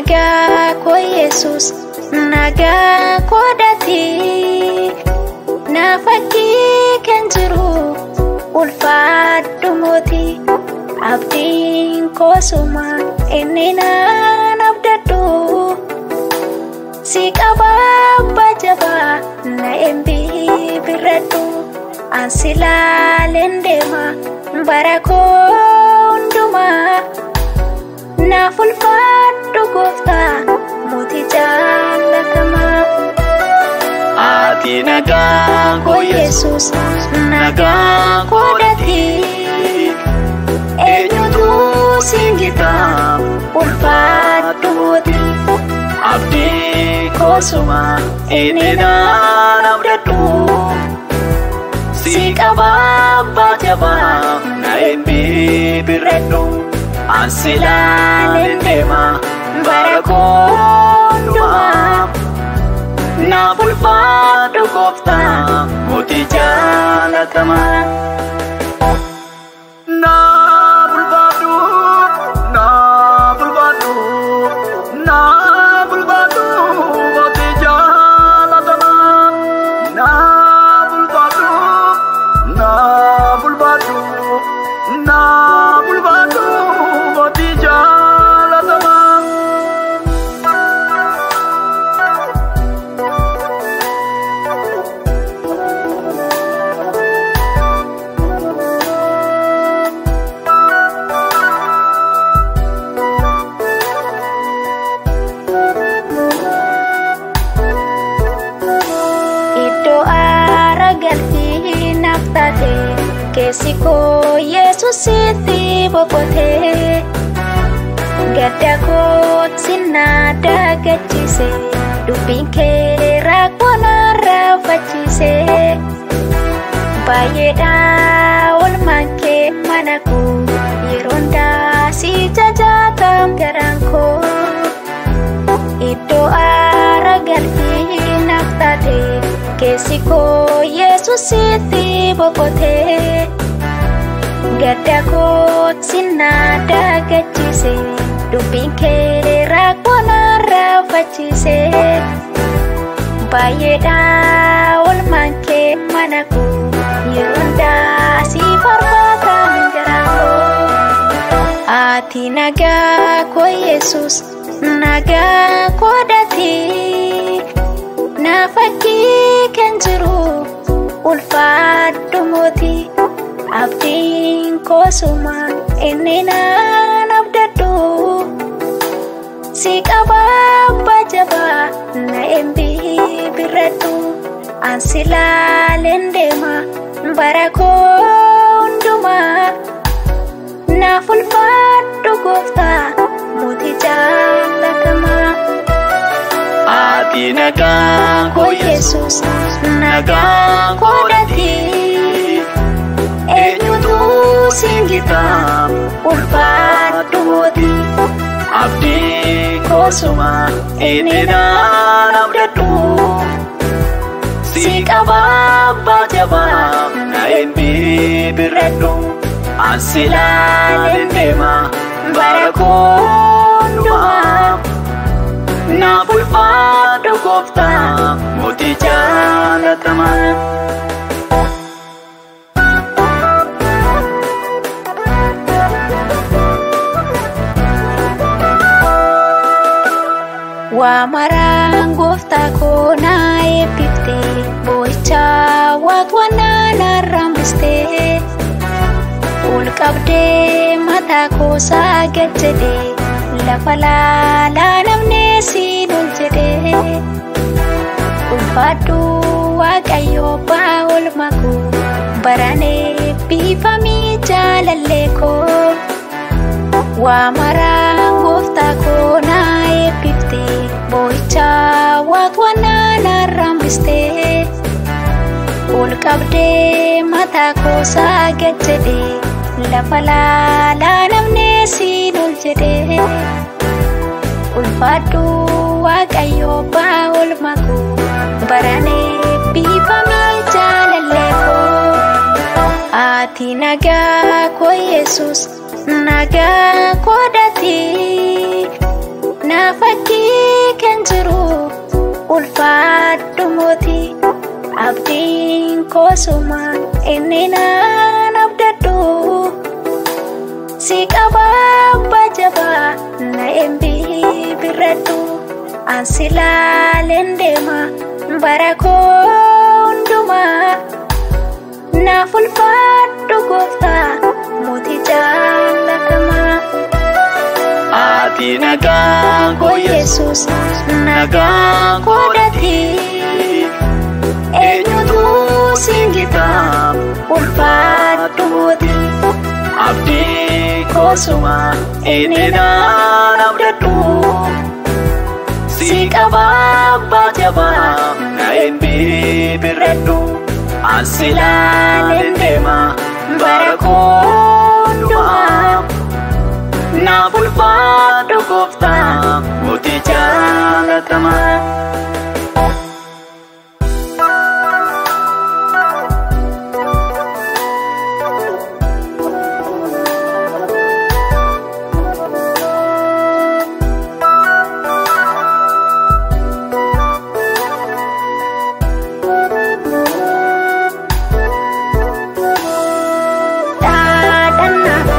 Nagaa koo Yesuus, nagaa koodhati. Na fakkii kan jiru ulfaadhu mootii. Abdiin koosuma inni naan abdadhu. Si qaba abbaa jabaa na birradhu. Ansi laaleen deema bara koo hundumaa. Naaf ulfaadhu gooftaa mootii jaallatamaa. Ati nagaa koo Yesuus, nagaa koodhati. Eenyutu siin gita ulfaadhu mootii. Abdii koosuma inni naan abdadhu. Si qaba abbaa jabaa na birradhu. Ansi laaleen deema bara koo hundumaa. Naaf ulfaadhu gooftaa mootii jaalatamaa. Naaf ulfaadhu, naaf ulfaadhu, naaf ulfaadhu mootii jaalatamaa. Naaf ulfaadhu, naaf ulfaadhu, naaf ulfaadhu mootii jaalatamaa. Iddoo aara galfii naaf taate keessi koo Yesuusitti boqote. Gadda koo sinnaa dagachiise dubbiin kee rakkoo narraa fachiise. Baay'eedha oolmaan kee mana koo yeroo hundaa si jajaatam garaan koo. Iddoo aara galfii naaf taate keessi koo Yesuusitti boqote. Gadda koo sinnaa dagachiise dubbiin kee rakkoo narraa fachiise. Baay'eedha oolmaan kee mana koo yeroo hundaa si faarfatam garaan koo. Ati nagaa koo Yesuus, nagaa koodhati. Na fakkii kan jiru ulfaadhu mootii. Abdiin koosuma inni naan abdadhu. Si qaba abbaa jabaa na birradhu. Ansi laaleen deema bara koo hundumaa. Naaf ulfaadhu gooftaa mootii jaalatamaa. Ati nagaa koo Yesuus, nagaa koodhati. Eenyutu siin gita ulfaadhu mootii. Abdii koosuma inni naan abdadhu. Si qaba abbaa jabaa na birradhu. Ansi laaleen deema bara koo hundumaa. Naaf ulfaadhu gooftaa mootii jaalatamaa. Waa maraan gooftaa koo na eebbifte boo'icha waaqwannaa narra hambiste. Ol qabdee mataa koosaa gad jedhe lafa laalaa namni siin ol jedhe. Ulfaadhu Waaqayyo abbaa oolmaa koo baraan eebbifamii jaalallee koo. Waa maraan gooftaa koo na eebbifte boo'icha waaqwannaa narra hambiste. Ol qabdee mataa koosaa gad jedhe lafa laalaa namni siin ol jedhe. Ulfaadhu Waaqayyo abbaa oolmaa koo baraan eebbifamii jaalallee koo. Ati nagaa koo Yesuus, nagaa koodhati. Na fakkii kan jiru ulfaadhu mootii. Abdiin koosuma inni naan abdadhu. Si qaba abbaa jabaa na hin birradhu. Ansi laaleen deema bara koo hundumaa. Naaf ulfaadhu gooftaa mootii jaalatamaa. Ati nagaa koo Yesuus, nagaa koo dati. Eenyutu siin gitaa, ulfaadhu mootii. Abdii koosuma inni naan abdadhu. Si qaba abbaa jabaa na hin birradhu. Ansi laaleen deema bara koo hundumaa. Naaf ulfaadhu gooftaa mootii jaalatamaa. Dhaadhannaa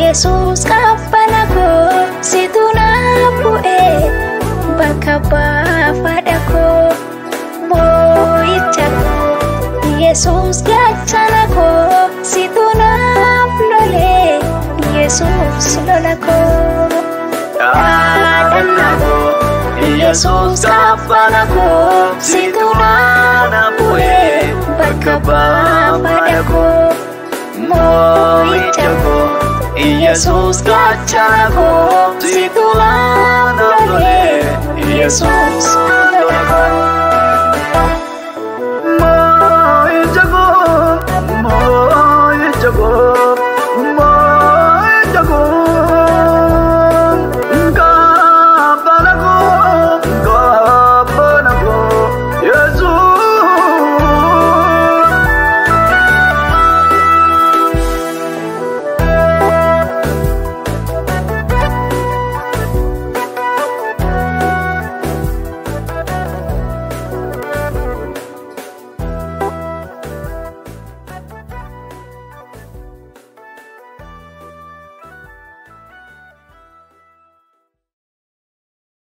Yesuus qabbana koo situ naaf bu'ee bakka baafaadha koo moo'icha koo Yesuus gaachana koo situ naaf lolee Yesuus lola koo. Dhaadhannaa koo Yesuus qabbana koo situ naaf bu'ee bakka baafaadha koo moo'icha koo Yesuus gaachana koo situ naaf lolee Yesuus lola koo.